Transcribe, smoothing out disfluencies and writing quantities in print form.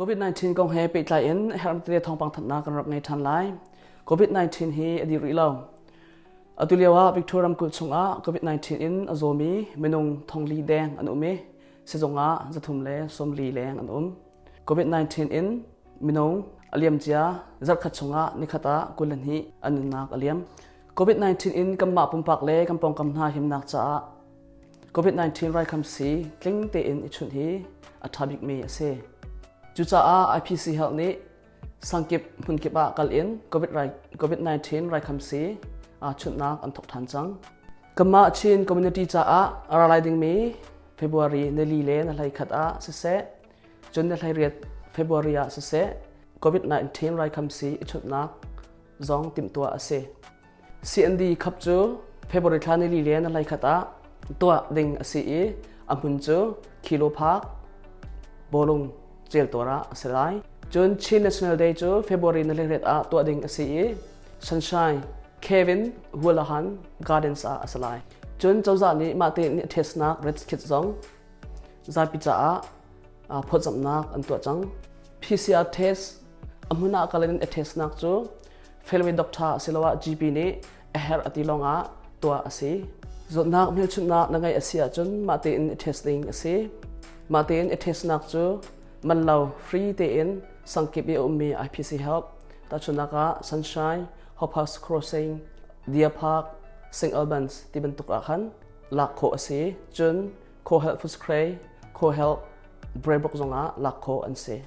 COVID-19 kong he pehtlai in herh thawngpang thanhnak kan rak ngei ṭhan lai. COVID-19 hi a dih rih lo. Atu lio ah Victoria ramkulh chungah COVID-19 in a zawmi minung thongli deng an um i sizung ah 340 leng an um. COVID-19 in minung a liamcia zarhkhat chungah nikhat ah 22 an nunnak a liam. COVID-19 in kanmah pumpak le kan pawngkam hna himnak caah COVID-19 raikhamsi tling tein i chunh hi a ṭha bikmi a si. Cucaah IPC Health nih sangkip hmunkip ah kal in COVID-19 raikhamsi aa chunhnak an thawk ṭhan cang. Kanmah Chin community caah a ra lai dingmi February nili le na hlei khat ah siseh, cun na hlei riat February ah siseh, COVID-19 raikhamsi i chunhnak zong timhtuah a si. CND khap cu February thla nili le na hlei khat ah tuah ding a si i a hmun cu Khilo Park bawlung celtuar ah a si lai. Cun Chin National Day cu February na hlei ah tuah ding a si i Sunshine Kevin Hulahan Gardens ah a si lai. Cun cozah nih mah te nih testnak red kit zong zapi caah phawtzamhnak an tuah cang. PCR test a hmun ah kal in a testnak cu felmi doctor asiloah GP nih a herh a ti lawngah tuah a si. Zawtnak hmelchunhnak na ngeih a si ahcun mah tein i test ding a si. Mah tein i testnak cu man lo free tein sangkip i a ummi IPC Help, tahchunhnak ah Sunshine, Hope House Crossing, Deer Park, St. Albans ti bantuk ah khan lak khawh a si. Cun Co-Health Footscray, Co-Health Braybrook zongah lak khawh an si.